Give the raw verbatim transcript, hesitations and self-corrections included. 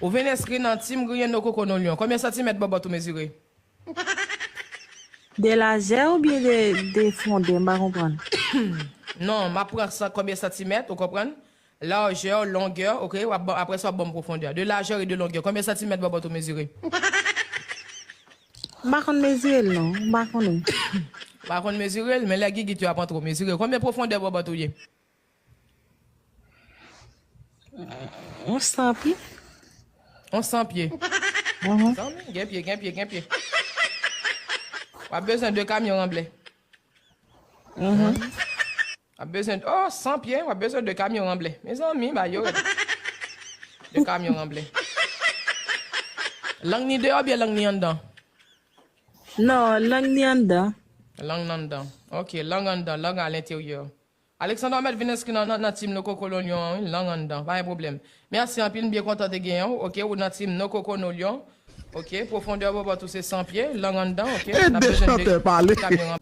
Ou vin enskri nan Team Griyen No Koko No Lyon. Konbyen santimèt bòbòt ou mezire? De lajè oubyen de, de fondè, m pa konprann. Non, m ap pran sa konbyen santimèt, ou konprann? Lajè, longè, ok? W ap ban, apre sa, w ap ban m pwofondè. De lajè e de longè. Konbyen santimèt bòbòt ou mezire? M pa konn mezire l non, m pa konnen. Pa konn mezire l, men lè gigit yo ap antre w mezire. Konbyen pwofondè bòbòt ou ye? Yon san pye. Yon san pye. Mhm. Zanmi, gen pye, gen pye, gen pye. W ap bezwen de kamyon ranblè. Mhm. W ap bezwen, oh, san pye, w ap bezwen de kamyon ranblè. Mezanmi, ba yo rèd. De kamyon ranblè. Lang ni deyò oubyen lang ni anndan? Non, lang ni anndan. Lang anndan. Ok, lang anndan, lang a lenteryè. Alexandre Ahmed vin enskri nan, nan, nan Team No Koko No Lyon an, wi, lang anndan, pa gen pwoblèm. Mèsi anpil, m byen kontan te genyen w, ok, ou nan Team No Koko No Lyon. Ok, pwofondè bòbòt ou se san pye, lang anndan, ok. N ap Ede bezwen chantè pale. Kamyon